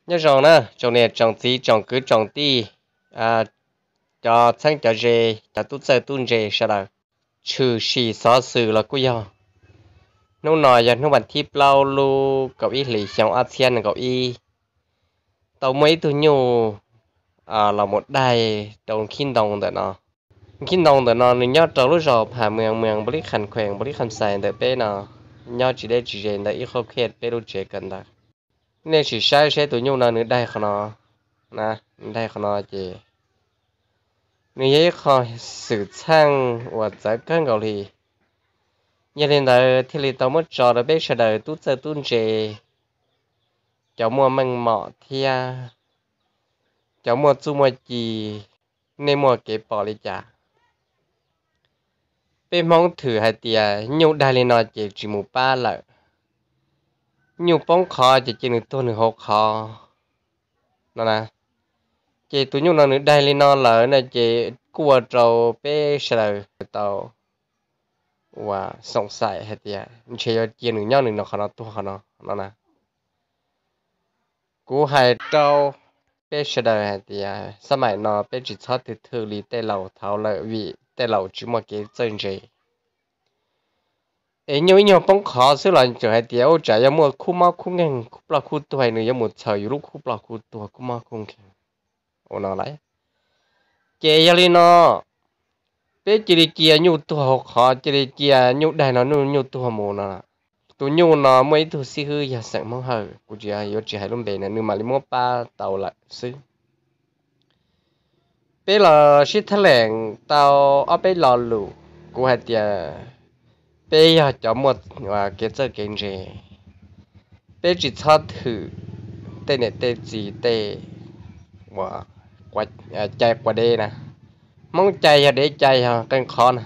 Nyob zoo na tsoom niam tsoom txiv tsoom kwv tsoom tij, cov txheeb cov ze, cov tub txawj tub ntse sawv daws, tshwm sim xov xwm los kuj yog. Hnub no yog hnub vas thib plaub lub kaum ib hlis xyoo ob txhiab nees nkaum ib, tau muaj ib tug nyuj los mus daig rau khib ntoo ntawm no. Khib ntoo ntawm no nws nyob rau lub zos Pham Mws, Mws Npaus Lis Kham Khuem, Npaus Lis Kham Xais ntawm peb no, nyob tsis deb tsis ze ntawm ib qho khej peb lub tsev kawm ntawv. Nej sim saib seb tus nyuj no nws daig qhov no, nws daig qhov no ces nws yog ib qho xwm txheej uas txawv kawg nkaus li. Yog li ntawd thiaj li tau muab tso rau peb sawv daws tub txawj tub ntse, cov muaj meej mom thiab cov muaj txuj muaj ci, nej muaj kev pom li cas? Peb Hmoob thwm hais tias nyuj daig li no ces tsis mus pab lawm. Nyuj poob qhov ces cia nws tuag nws hauv qhov no na. Ces tus nyuj no nws daig li no lawm no ces kuj ua rau peb sawv daws tau uas xoom xaim hais tias ntshe yuav cia nws nyob nws no qhov no tuag qhov no no na. Kuv hais rau peb sawv daws hais tias xab maim no peb tsis txhob thwm thwm li tej laus thaud lawm vim tej laus tsis muaj kev txawj ntse. Es nyuj ib nyuag poob qhov xwb los tseem hais tias ua tsam yog muaj khub mob khub nkeeg khub ploj khub tuag nws yuav mus txhaws yus lub khub ploj khub tuag khub mob khub nkeeg ua no lawm. Ces yog li no, peb cia li cia nyuj tuag hauv qhov, cia li cia nyuj daig no nyuj tuag mus no. Tus nyuj no muaj ib tug xib hwb yog xeem Hmoob Hawj, kuv tsis yuav tsis hais lub npe na, nws mam li muab pab tau lawm xwb. Peb los sib thab lees tau ob peb lo lus, kuv hais tias peb yog cov muaj kev txawj kev ntse, peb tsis txhob thwm tej niam tej txiv tej cai quav deb na. Hmoob cai yog dev cai yog qee qhov na.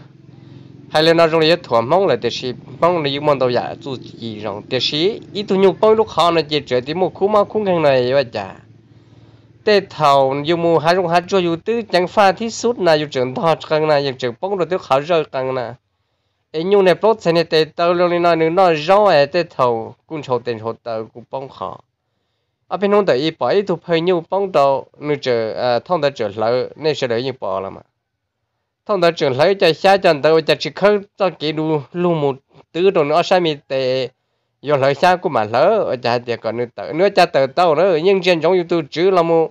Hais li no zoo li yuav thuam Hmoob lawm tiam sis Hmoob nws yeej muaj ntau yam txuj ci zoo, tiam sis ib tug nyuj poob ib lub qhov no ces tseem tias muaj khub mob khub nkeeg no yuav ua cas? Tej thaum yus mus hav zoov hav tsuag yus twb ceev faj thib xub na yus tseem ntog qee na yus tseem poob rau twb qhov zawj qee na. Es nyuj niag plaub txhais niag tes taw zoo li no nws noj zaub es tej thaum kuj ntshau tes ntshau taw kuj poob qhov. Ob peb hnub ntawm ib pom ib tug phaj nyuj poob rau, nws tseem, thauj ntawd tseem hlawv, nej sawv daws yeej pom los mas. Thauj ntawd tseem hlawv cov xyab cov ntawd ua cas tsis khawb txoj kev du lug mus twb rau nws ob sab me tes, yuav hlawv xyab kuj mam hlawv, ua cas hais tias kom nws tawm, nws ua cas tawm tau na, yeej ntsia ntsoov yus tus tswv los mus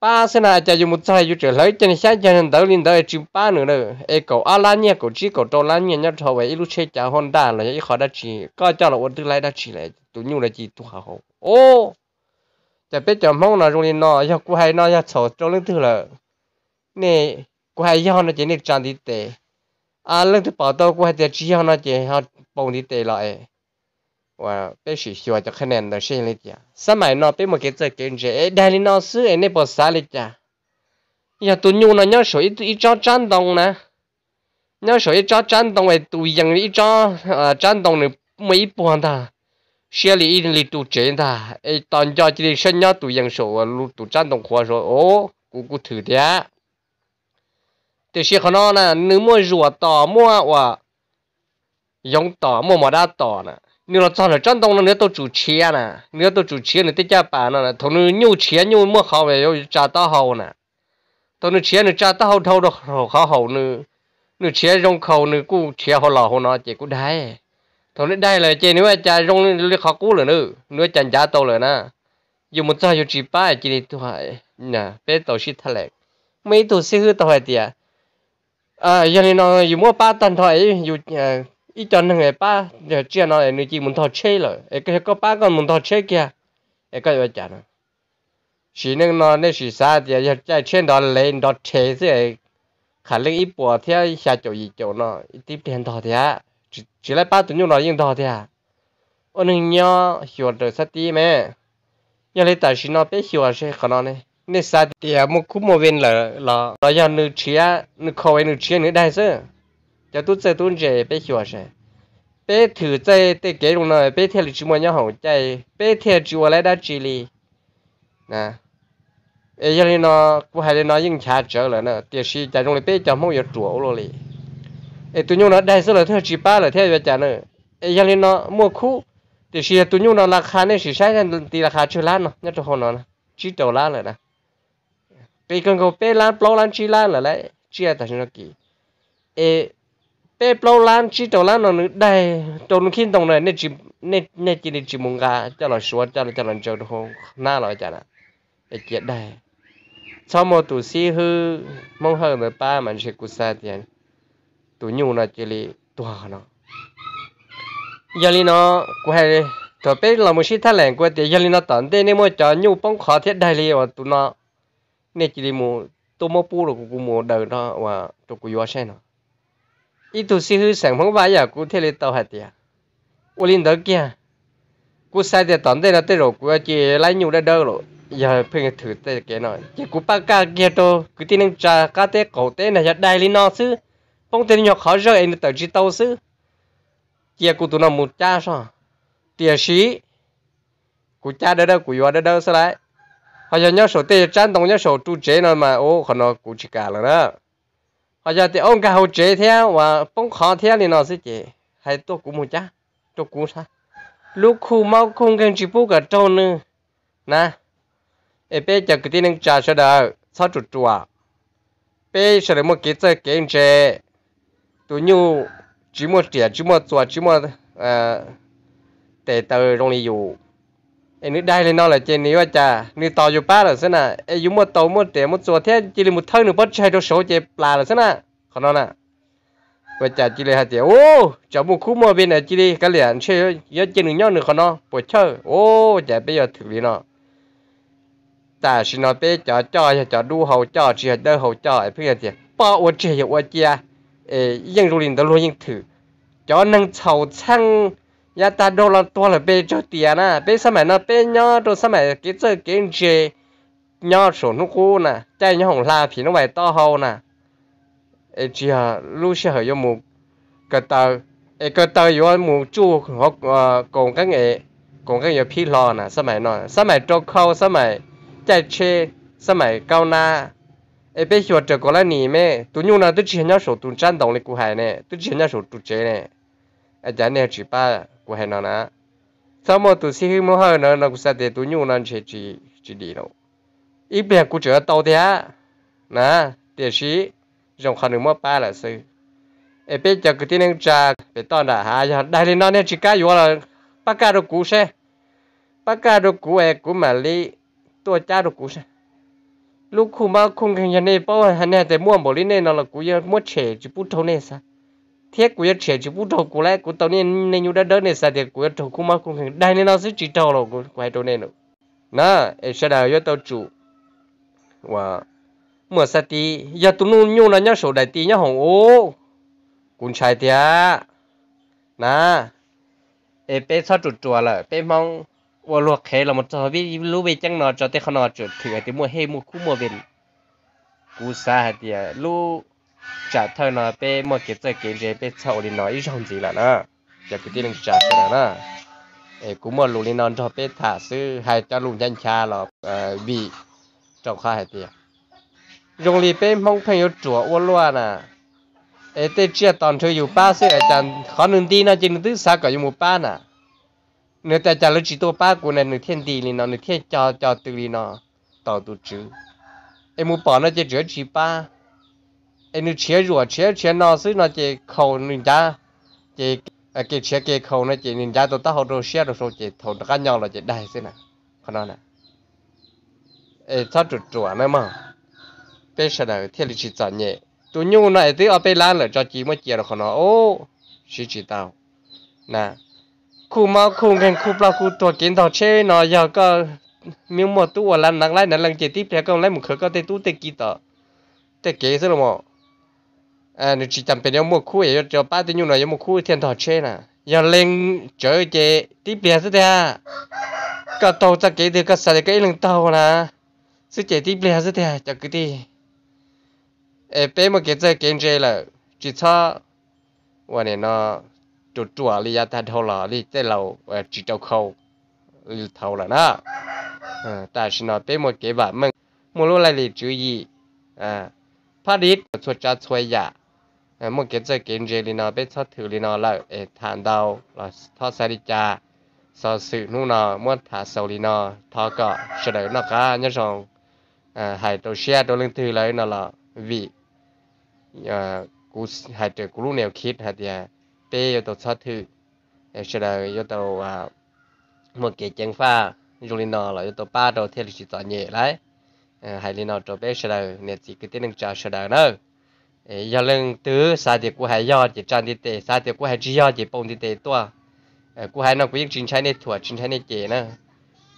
pab xwb na, cas yus mus txog yus tseem hlawv cov xyab cov ntawd li ntawd tsis pab nws na. Es kaum ob lab nyiaj kaum tsib kaum rau lab nyiaj nyob rau ib lub tsheb cav Honda los yog ib qho dab tsi koj coj los ua twb laib dab tsi lawm tus nyuj no cia li tuag hauv. O, cas peb cov Hmoob no zoo li no, yog kuv hais no yog txhaum rau leej twg lawm? Nej, kuv hais yog no ces nej tsa ntiv tes. Leej twg pom tau kuv hais tias tsis yog no ces ho pauv ntiv tes los es. Peb sim xyuas cov qhab nia ntawd seb yog li cas. Xab maim no peb muaj kev txawj kev ntse es daig li no xwb es nej puas xav li cas? Yog tus nyuj no nyob saum ib tsob tsab ntoo na, nyob saum ib tsob tsab ntoo es tus yees ib tsob tsab ntoo nws muaj ib puag ntag, siab li ib li ru tsev ntag es tos nco cia li sab nyob tus yees saum tus tsab ntoo qhuav saud, o, kuv kuj thwm thiab. Tiam sis qhov no na nws muaj zuam tom muaj uas yoov tom muaj mos dab tom na, nws los txog lawm tsob ntoo no nws yuav tau tsum tshiav na, nws yuav tau tsum tshiav nws tej caj pas no, thaum nws nyuj tshiav nyuj muaj qhov uas yuav tsa taub hau na. Thaum nws tshiav nws tsa taub hau dhau rau qhov haum nws, nws tshiav zoo khaus nws kuj tshiav hauv los hauv no ces kuj daig. Thaum nws daig lawm ces nws ua cas zoo li qhov qub lawm na, nws ua cas ncav tau lawm na. Yus mus txog yus tsis pab cia li tuag. Peb tau sib thab lees, muaj ib tug xib hwb tau hais tias yog li no yus muab pab tag nrho, yus ib co neeg pab tsiaj no nws cia li mus ntog tsheb lawm es koj yog koj pab koj mus ntog tsheb kiag es koj yuav ua cas no? Sim neej no nej sim xav tias yog caij tsheb nrov lev nrov rhe xwb, qham leej ib puas thiab xya caum yim caum no tib pliag ntog thiab, tsis laib pab tus nyuj no yeej ntog thiab. Ua neeg nyob xyuas raws xab tib me. Yog li tam sim no peb xyuas seb qhov no ne, nej xav tias muaj khub muaj ve lawm los los yog nws tshiav nws khaus nws tshiav nws daig xwb? Cov tub txawj tub ntse peb xyuas seb, peb thwm txawj tej kev zoo no peb thiaj li tsis muaj nyob hoom caij, peb thiaj tsis ua laib dab tsi li. Es yog li no, kuv hais li no yeej nchav tsawv lawm na, tiam sis cas zoo li peb cov Hmoob yuav ruam ua luaj li. Es tus nyuj no daig xwb lawm thiaj tsis pab lawm thiab yuav cas na? Es yog li no muaj khub Tiam sis yog tus nyuj no las qha nej sim saib ti las qha tsawg lab no nyob rau hauv no, tsib rau lab lawm na. Qis kawg nkaus peb lab plaub lab tsib lab lawm lawm tsiaj tam sim no kis. Es peb plaub lab tsib rau lab no nws daig rau nws khib ntoo na, nej cia li tsis mus nqa coj los suav coj los ntsaws rau hauv hnab los cas na, es cia daig. Txhob muaj tus xib hwb Hmoob Hawj ntawd pab mas ntshe kuv xav tias tus nyuj no cia li tuag no. Yog li no, kuv hais, thaum peb los mus sib thab lees kuv tias yog li no tom ntej nej muaj cov nyuj poob qhov thiab daig li uas tus no, nej cia li mus tuaj muab pub rau kuv, kuv mus daws rau kuv yuav saib no. Ib tug xib hwb xeem Hmoob Vaj ib yam kuv thiaj li tau hais tias, ua li ntawd kiag, kuv xav tias tom ntej no tej zaum kuv yuav cia lab nyuj dawb dawb lawm, yog pheej thwm tej kev no ces kuv pab kaj kiag rau kwv tij neej tsa qab teb qaum teb na, yog daig li no xwb, poob tej nyuag qhov zawj es nws tawm tsis tau xwb, cia kuv tus no mus cab soj. Tiam sis kuv cab dawb dawb kuv yuav dawb dawb xwb lauj. Ho yog nyob saum tej tsab ntoo nyob saum ru tsev no mas ua qhov no kuv tsis kam lawm na. Ho yog tias ua nkag hauv tsev thiab uas poob qhov thiab li no xwb ces hais tuaj kuv mus cab rau kuv saib. Lub khuj mob khuj nkeeg tsis pub kom raug nws na. Es peb cov kwv tij neej tsa sawv daws txhob ruam ruam. Peb sawv daws muaj kev txawj kev ntse. Tus nyuj tsis muaj riam tsis muaj txuas tsis muaj tes taw zoo li yus. Es nws daig li no lawm ces nws yuav cas, nws tos yus pab lawm xwb na. Es yus muaj tau muaj riam muaj txuas thiab cia li mus thawb nws pob tsaig rau saud ces plam lawm xwb na. Qhov no na, ua cas cia li hais tias u, tsam muaj khub muaj ve na cia li kav liam ntshe yuav cia nws nyob nws qhov no puas chawj u. Cas peb yuav thwm li no. Tam sim no peb cov coj yog cov dub hau coj tsis yog dawb hau coj es pheej yog tias poj ua tseg yog ua cia, es yeej zoo li ntawd luag yeej thwm. Cov neeg txhaum txheej yav tag dhau los tuag lawm pes tsawg tiam na. Peb xab maim no peb nyob rau xab maim kev txawj kev ntse, nyob saum hnub qub na, caij nyob hoom hla phim nub vais taub hau na. Es tsis yog lub sij hawm yuav mus ko taw, es ko taw yuav mus tsuj kaus nqeeb es kaus nqeeb yuav phib hlo na. Xab maim no xab maim rau khau, xab maim caij tsheb, xab maim kaub nab. Es peb xyuas raws kaum lab nim me, tus nyuj no twb tsis yog nyob saum tus tsab ntoo li kuv hais ne, twb tsis yog nyob saum tus tsev ne. Cas nej tsis pab kuv hais no na? Txhob muaj tus xib hwb Hmoob Hawj no, no kuv xav tias tus nyuj no ntshe tsis dim lawm. Ib pliag kuv tseem yuav tau thiab na, tiam sis zoo qhov nws muab pab lawm xwb. Es peb cov kwv tij neej tsa pem toj nram hav yog daig li no nej tsis kam yuav los pab kaj rau kuv seb, pab kaj rau kuv es kuv mam li tuaj cab rau kuv seb. Lub khuj mob khuj nkeeg yog nej paub nej hais tias muaj npaum li nej no los kuv yuav muab tshem tsis pub raug nej xav, thiab kuv yuav tshem tsis pub raug kuv lawm. Kuv tau nej nyuj dawb dawb nej xav tias kuv yuav raug khuj mob khuj nkeeg daig li no xwb tsis raug los kuv hais rau nej na. Es sawv daws yuav tau tsum uas muaj xav tiv, yog tus nyuj no nyob saum daim ti nyob hoom ub, kuv ntshai tiag na. Es peb txhob ruam ruam lawm, peb Hmoob ua luag qhev los mus txog lub vij ceeb no tso tej qhov no tseem thwm hais tias muaj hej muaj khub muaj ve. Kuv xav hais tias lub tsam thawj no peb muaj kev txawj kev ntse peb txhob ua li no ib zaug ntxiv lawm na. Cov kwv tij neej tsa sawv daws na, es kuv muaj lus li no nrog peb tham xwb, hais cov lus nchav nchav los vim rau qhov hais tias zoo li peb Hmoob pheej yuav ruam ua luaj na. Es tej tsiaj tos nrhw yus pab xwb es cas qhov nws nti no ces nws twb xav kom yus mus pab na. Nws tias cas lawv tsis tuaj pab kuv ne, nws thiaj nti li no, nws thiaj co co tw li no, tos tus tswv. Es mus pom no ces tseem tsis pab, es nws tshiav zuam tshiav tshiav no xwb no ces khaus nws ncav, ces kev tshiav kev khaus no ces nws ncav tau taub hau rau siab rau saud ces thaum rov qab nyo los ces daig xwb na. Qhov no na, es txhob ruam ruam na mog, peb sawv daws thiaj li tsis txom nyem. Tus nyuj no es twb ob peb lab lawm tso cia muab cia rau qhov no, siv tsis tau na. Khuj mob khuj nkeeg khuj ploj khuj tuag kev ntog tsheb no yog koj muaj tub ua lav neev laib nav leej ces tib pliag koj laib mus khawv koj tej tub tej ki tom tej kev xwb los mas. Nws tsis cas pes yuav muaj khub es yuav pab tej nyuj no yuav muaj khub thiaj ntog tsheb na. Yog lees tsawv ces tib pliag xwb tiag. Koj taug txoj kev twg koj xav tias koj ib leeg taug na, xwb ces tib pliag xwb tiag cov kwv tij. Es peb muaj kev txawj kev ntse lawm tsis txhob ua nim no ruam ruam li yav tag dhau los li tej laus tsis rau khau li thaud lawm na. Tam sim no peb muaj kev vam meej, muaj lub laj lim tswv yim, phab dib txhua tsav txhua yam, muaj kev txawj kev ntse li no peb txhob thwm li no lawm es tham ntau los txhob xav li cas. Xov xwm hnub no muab tham xaus li no, thov kom sawv daws noj qab nyob zoo. Hais rau siab rau leej twg lawm no los vim kuv hais raws kuv lub niam khiv hais tias peb yuav tau txhob thwm, sawv daws yuav tau muaj kev ceev faj zoo li no los yuav tau pab rau thiaj li tsis txom nyem lawm. Hais li no rau peb sawv daws niam txiv kwv tij neej tsa sawv daws nawb. Yog leej twg xav tias kuv hais yog ces tsa ntiv tes, xav tias kuv hais tsis yog ces poob ntiv tes tuaj. Kuv hais no kuv yeej tsis ntshai nej thuam tsis ntshai nej cem na.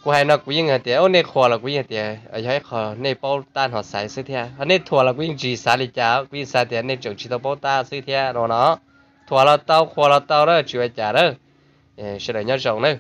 Kuv hais no kuv yeej hais tias nej qhuas los kuv yeej hais tias yog ib qho nej paub tab hnov xaiv xwb thiab, nej thuam los kuv yeej tsis xav li cas, kuv yeej xav tias nej tseem tsis tau paub tab xwb thiab no no. Thuam los tau, qhuas los tau na, tsis ua cas na. Sawv daws nyob zoo na.